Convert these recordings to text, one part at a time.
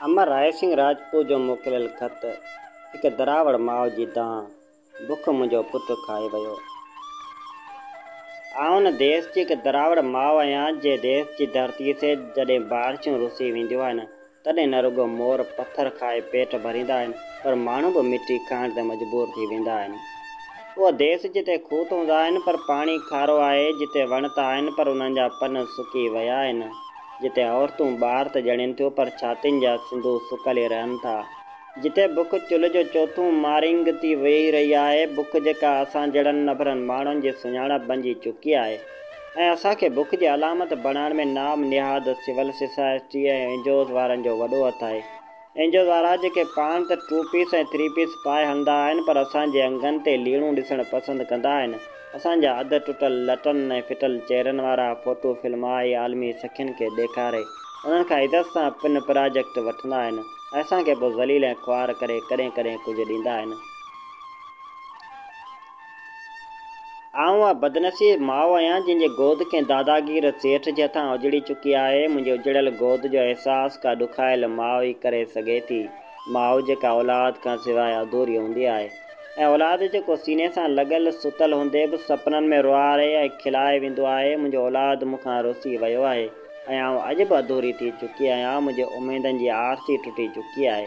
امر راء سنگهه راجپوت جو موڪليل خط، هڪ دراوڙ ماء جي دانهن، بک منهنجو پٽ کائي ويو. آئون ان ديس جي هڪ دراوڙ ماء آهيان، جنهن ديس جي ڌرتيء تي جڏهن بارشون رسي وينديون آهن، تڏهن نه رڳو مور پٿر کائي پيٽ ڀريندا آهن، پر ماڻهو به مٽي کائڻ تي مجبور ٿي ويندا آهن. اهو ديس جتي کوهه ته هوندا آهن، پر پاڻي کارو آهي، جتي وڻ ته آهن، پر انهن جا پن سڪي ويا آهن. جتي عورتون ٻار ته ڄڻين ٿيون پر ڇاتين جا سنڌو سڪل ئي رهن ٿا. جتي بک چلهه جو چوٿون مارنگ ٿي ويهي رهي آهي، بک جيڪا اسان جهڙن اڀرن ماڻهن جي سڃاڻپ بنجي چڪي آهي ۽ اسان کي بک جي علامت بڻائڻ ۾ نام نهاد civil society ۽ N G Os وارن جو وڏو هٿ آهي. اين جي اوز وارا جيڪي پاڻ ته ٽو پيس ۽ ٿري پيس پائي هلندا آهن پر اسان جي انگن تي ليڻون ڏسڻ پسند ڪندا آهن. اسان جا اڌ ٽٽل لٽن ۽ ڦٽل چهرن وارا فوٽو فلمائي عالمي سکين کي ڏيکاري انهن کان عزت سان پن پراجيڪٽ وٺندا آهن ۽ اسان کي پوء ذليل ۽ خوار ڪري ڪڏهن ڪڏهن ڪجهه ڏيندا آهن. آئون اها بدنصيب ماء آهيان جنهن جي گود ڪنهن داداگير سيٺ جي هٿان اجڙي چڪي آهي. منهنجي اجڙيل گود جو احساس ڪا ڏکايل ماء ئي ڪري سگهي ٿي. ماء جيڪا اولاد کان سواء اڌوري هوندي آهي. ۽ اولاد جيڪو سيني سان لڳل ستل هوندي به سپنن ۾ روئاري ۽ کلائي ويندو آهي، منهنجو اولاد مون کان رسي ويو آهي ۽ آئون اڄ به اڌوري ٿي چڪي آهيان، منهنجي اميدن جي آرسي ٽٽي چڪي آهي.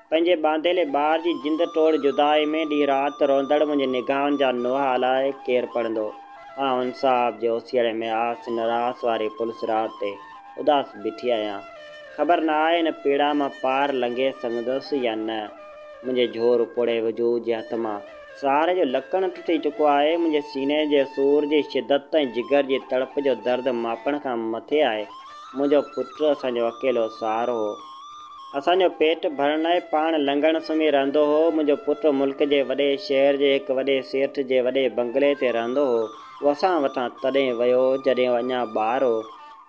پنهنجي ٻانڌيلي ٻار جي جند ٽوڙ جدائي ۾ ڏينهن رات روئندڙ منهنجي نگاهن جا نوحا الائي ڪير پڙهندو. آئون انصاف جي اوسيئڙي ۾ آس نراس واري پل صراط تي اداس بيٺي آهيان. خبر نه آهي هن پيڙا مان پار لنگهي سگهندس يا نه. منهنجي جهور پوڙهي وجود جي هٿ مان سهاري جو لڪڻ ٽٽي چڪو آهي. منهنجي سيني جي سور جي شدت ۽ جگر جي تڙپ جو درد ماپڻ کان مٿي آهي. منهنجو پٽ اسان جو اڪيلو سهارو هو. اسان جو پيٽ ڀرڻ لاء پاڻ لنگهڻ سمهي رهندو هو. منهنجو پٽ ملڪ جي وڏي شهر جي هڪ وڏي سيٺ جي وڏي بنگلي تي رهندو هو. هو اسان وٽان تڏهن ويو جڏهن هو اڃا ٻار هو.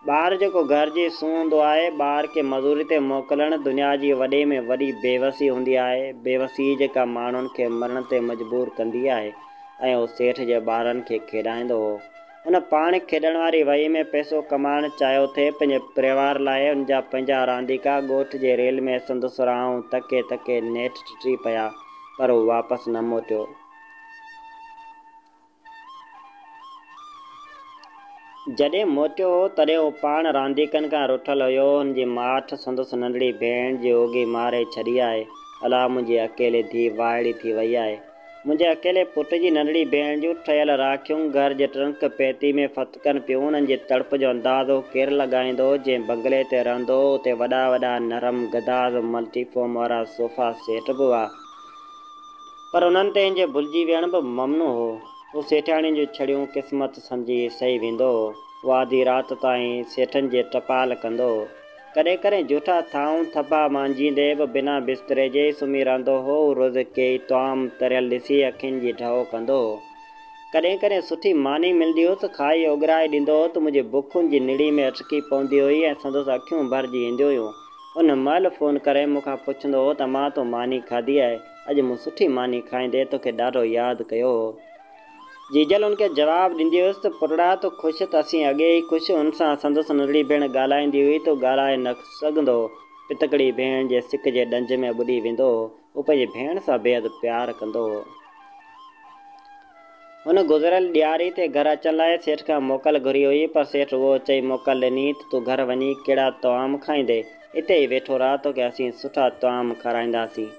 ٻار جيڪو گهر جي سونهن هوندو آهي، ٻار کي مزوري تي موڪلڻ دنيا جي وڏي ۾ وڏي بيوسي هوندي آهي، بيوسي جيڪا ماڻهن کي مرڻ تي مجبور ڪندي آهي ۽ هو سيٺ جي ٻارن کي کيڏائيندو هو. هن پاڻ کيڏڻ واري وهي ۾ پئسو ڪمائڻ چاهيو ٿي، پنهنجي پريوار لاء هن جا پنهنجا رانديڪا ڳوٺ جي ريل ۾ سندس راهون تڪي تڪي نيٺ ٽٽي پيا، پر هو واپس نه موٽيو. جڏهن موٽيو هو، تڏهن هو پاڻ رانديڪن کان رٺل هيو. هن جي ماٺ سندس ننڍڙي ڀيڻ جي اوڳي ماري ڇڏي آهي. الا منهنجي اڪيلي ڌيء وائڙي ٿي وئي آهي. منهنجي اڪيلي پٽ جي ننڍڙي ڀيڻ جون ٺهيل راکيون گهر جي ٽرنڪ پيتي ۾ ڦٿڪن پيون. انهن جي تڙپ جو اندازو ڪير لڳائيندو؟ جنهن بنگلي تي رهندو هو، اتي وڏا وڏا نرم گداز ملٽي فوم وارا صوفا سيٽ به هئا. پر انهن تي هن جي ڀلجي ويهڻ به ممنوع هو. هو سيٺياڻين جون ڇڙيون قسمت سمجهي سهي ويندو هو. هو آڌي رات تائين سيٺن جي ٽپال ڪندو هو. ڪڏهن ڪڏهن جوٺا ٿانو ٿڦا مانجهيندي به بنا بستري جي ئي سمهي رهندو هو. هو روز ڪيئي طعام تريل ڏسي اکين جي ڍؤ ڪندو هو. ڪڏهن ڪڏهن سٺي ماني ملندي هيس، کائي اوڳرائي ڏيندو هو ته منهنجي بک هن جي نڙي ۾ اٽڪي پوندي هئي ۽ سندس اکيون ڀرجي اينديون هيون. ان مهل فون ڪري مون کان پڇندو هو ته مان تو ماني کاڌي آهي، اڄ مون سٺي ماني کائيندي توکي ڏاڍو ياد ڪيو هو. جيجل ان کي جواب ڏيندي هيس ته پٽڙا تون خوش ته اسين اڳي ئي خوش. هن سان سندس ننڍڙي ڀيڻ ڳالهائيندي هئي ته هو ڳالهائي نه سگهندو هو. پتڪڙي ڀيڻ جي سڪ جي ڏنجهه ۾ ٻڏي ويندو هو. هو پنهنجي ڀيڻ سان بيحد پيار ڪندو هو. هن گذريل ڏياري تي گهر اچڻ لاء سيٺ کان موڪل گهري هئي، پر سيٺ رڳو چئي موڪل ڏني ته تون گهر وڃي ڪهڙا طعام کائيندين، اتي ئي ويٺو رهه، توکي اسين سٺا طعام کارائينداسين.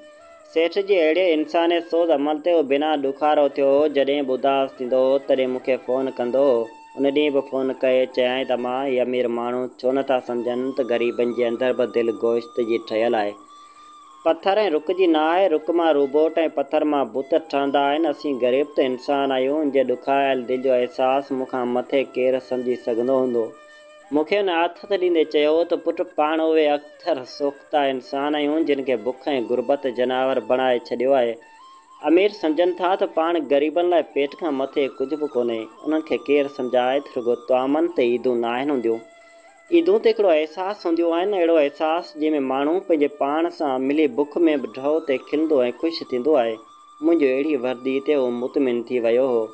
سيٺ جي اهڙي انسانيت سوز عمل تي هو بنا ڏکارو ٿيو هو، جڏهن به اداس ٿيندو هو، تڏهن مون کي فون ڪندو هو. ان ڏينهن به فون ڪئي، چيائين ته امان، هي امير ماڻهو ڇو نه ٿا سمجهن ته غريبن جي اندر به دل گوشت جي ٺهيل آهي. پٿر ۽ رڪ جي نه آهي، رڪ مان روبوٽ ۽ پٿر مان بت ٺهندا آهن، اسين غريب ته انسان آهيون، ان جي ڏکايل دل جو احساس مون کان مٿي ڪير سمجهي سگهندو هوندو. مون کي ان آٿت ڏيندي چيو هو ته پٽ پاڻ اهي اختر سوخته انسان آهيون جن کي بک ۽ غربت جناور بڻائي ڇڏيو آهي. امير سمجهن ٿا ته پاڻ غريبن لاء پيٽ کان مٿي ڪجهه به ڪونهي، انهن کي ڪير سمجهائي ته رڳو طعامن تي عيدون ناهن هونديون، عيدون ته هڪڙو احساس هونديون آهن، اهڙو احساس جنهن ۾ ماڻهو پنهنجي پاڻ سان ملي بک ۾ به ڍؤ تي کلندو ۽ خوش ٿيندو آهي. منهنجي اهڙي وردي تي هو مطمئن ٿي ويو هو.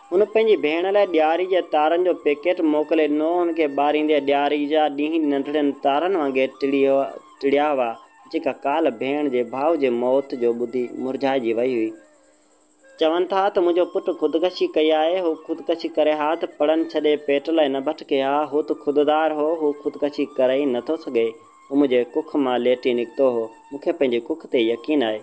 هن پنهنجي ڀيڻ لاء ڏياري جي تارن جو پيڪيٽ موڪلي ڏنو. هن کي ٻاريندي ڏياري جا ڏينهن ننڍڙين تارن وانگي ٽڙيا هئا. جيڪا ڪالهه ڀيڻ جي ڀاء جي موت جو ٻڌي مرجهائجي وئي هئي. چون ٿا ته منهنجو پٽ خودڪشي ڪئي آهي، هو خودڪشي ڪري ها ته پڙن ڇڏي پيٽ لاء نه ڀٽڪي ها، هو ته خوددار هو، هو خودڪشي ڪري ئي نه ٿو سگهي، هو منهنجي ڪک مان ليٽي نڪتو هو، مون کي پنهنجي ڪک تي يقين آهي.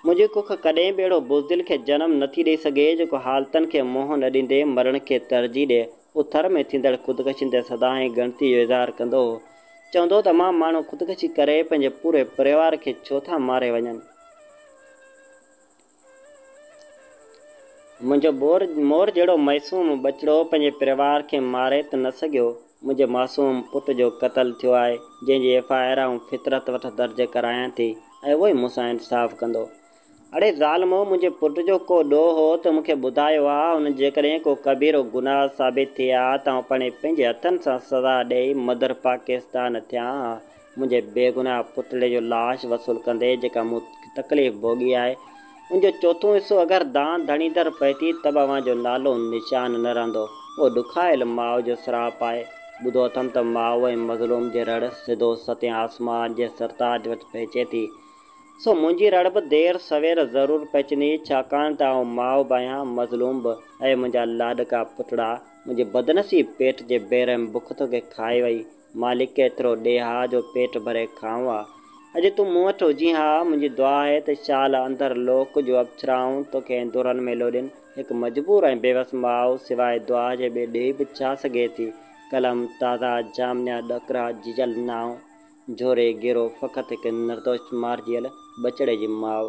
منهنجي ڪک ڪڏهن به اهڙو بزدل کي جنم نه ٿي ڏئي سگهي، جيڪو حالتن کي منهن نه ڏيندي مرڻ کي ترجيح ڏئي. هو ٿر ۾ ٿيندڙ خودڪشين تي سدائين ڳڻتي جو اظهار ڪندو هو. چوندو هو ته امان ماڻهو خودڪشي ڪري پنهنجي پوري پريوار کي ڇو ٿا ماري وڃن؟ منهنجو ٻور مور جهڙو معصوم ٻچڙو پنهنجي پريوار کي ماري ته نه سگهيو، منهنجي معصوم پٽ جو قتل ٿيو آهي، جنهن جي ايف I R آئون فطرت وٽ درج ڪرايان ٿي ۽ اهو ئي مون سان انصاف ڪندو. اڙي ظالمو منهنجي پٽ جو ڪو ڏوهه هو ته مون کي ٻڌايو ها، هن جيڪڏهن ڪو ڪبيرو گناهه ثابت ٿئي ها ته آئون پاڻهي پنهنجي هٿن سان سزا ڏئي مڌر پاڪستان ٿيان ها. منهنجي بيگناهه پٽڙي جو لاش وصول ڪندي جيڪا مون تڪليف ڀوڳي آهي، ان جو چوٿون حصو اگر دانهن ڌڻي در پهتي ته به اوهان جو نالو نشان نه رهندو. اهو ڏکايل ماء جو سراپ آهي. ٻڌو اٿم ته ماء ۽ مظلوم جي رڙ سڌو ستين آسمان جي سرتاج وٽ پهچي ٿي. سو منهنجي رڙ به دير سوير ضرور پهچندي، ڇاڪاڻ ته آئون ماء به آهيان، مظلوم به. اي منهنجا لاڏڪا پٽڙا! منهنجي بدنصيب پيٽ جي بيرحم بک توکي کائي وئي. مالڪ ايترو ڏي ها جو پيٽ ڀري کائون ها. اڄ تون مون وٽ هجين ها. منهنجي دعا آهي ته شال اندر لوڪ جو اپڇرائون توکي اندورن ۾ لوڏين. هڪ مجبور ۽ بيوس ماء سواء دعا جي ٻي ڏئي به ڇا سگهي ٿي. قلم، تازا، جامنيا، ڏڪرا، جيجل نانء، جهوري، گيرو، فقط هڪ نردوش مارجيل ٻچڙي جي ماء.